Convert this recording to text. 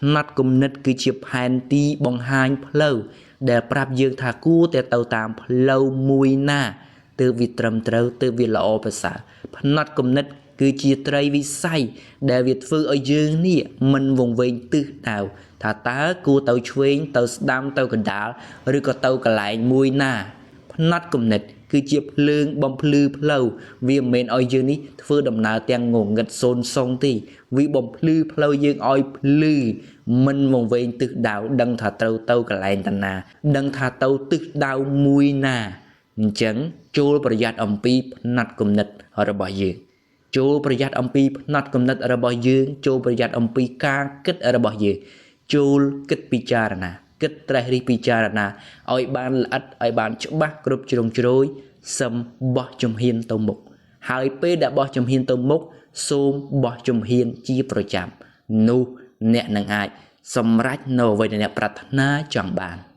ផ្នត់គំនិតគឺជាផែនទីបង្ហាញផ្លូវដែលប្រាប់យើងថាគួរតែទៅតាមផ្លូវមួយណាទើបវាត្រឹមត្រូវទើបវាល្អប្រសើរផ្នត់គំនិតគឺជាត្រីវិស័យដែលវាធ្វើឲ្យយើងនេះមិនវង្វេងទិសដៅថាតើគួរទៅឆ្វេងទៅស្ដាំទៅកណ្ដាលឬក៏ទៅកន្លែងមួយណាផ្នត់គំនិតគឺជាភ្លើងបំភ្លឺផ្លូវវាមិនមែនឲ្យយើងនេះធ្វើដំណើរទាំងងងឹតសូន្យសុងទេវាបំភ្លឺផ្លូវយើងឲ្យភ្លឺមិនវង្វេងទិសដៅដឹងថាត្រូវទៅកន្លែងតាណាដឹងថាទៅទិសដៅមួយណាអញ្ចឹងចូលប្រយ័ត្នអំពីផ្នត់គំនិតរបស់យើងចូលប្រយ័ត្នអំពីផ្នត់គំនិតរបស់យើងចូលប្រយ័ត្នអំពីការគិតរបស់យើងចូលគិតពិចារណាគិតត្រេះរិះពិចារណាឲ្យបានល្អិតឲ្យបានច្បាស់គ្រប់ជ្រុងជ្រោយសឹមបោះជំហានទៅមុខហើយពេលដែលបោះជំហានទៅមុខសូមបោះជំហានជាប្រចាំនោះអ្នកនឹងអាចសម្រេចនៅអ្វីដែលអ្នកប្រាថ្នាចង់បាន។